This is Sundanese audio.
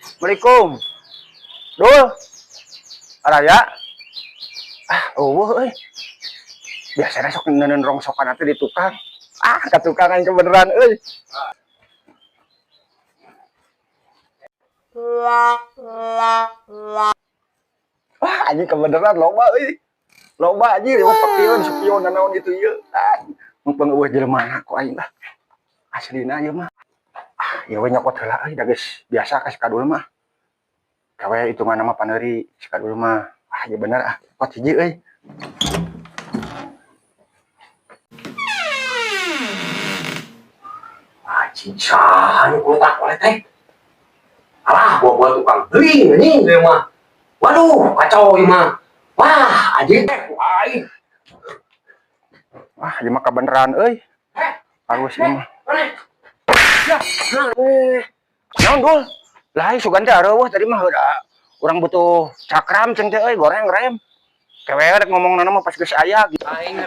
Assalamualaikum. Dul. Araya. Ah, euweuh euy. Biasanya sok neundeun rongsokan teh di tukang. Ah, ka tukang aing kebeneran euy. Wah, anjing kebeneran loba euy. Loba anjing, mah pakion spion naon gitu ieu. Ah, mumpung euweuh jelema ku aing lah. Aslina ieu mah. Ah, ieu we nyokot heula euy, da geus biasa ka si Kadul mah. Kawe hitungan nama paneuri si Kadul mah. Ah, ieu bener ah, pot hiji euy. Anjing saha nu kuletak oleh teh. Alah, buah-buah tukang beling anjing ieu mah. Waduh, kacau ieu mah. Wah, anjing teh ku aing. Ah, ieu mah kabeneran euy. Eh, Halus ieu mah. mana? Ya, Eh, naon Dul? Lah, sugan teh areuweuh tadi mah heula. Urang butuh cakram ceng teh euy, goreng rem. Kewe rek ngomong mah pas geus aya gitu. Aing.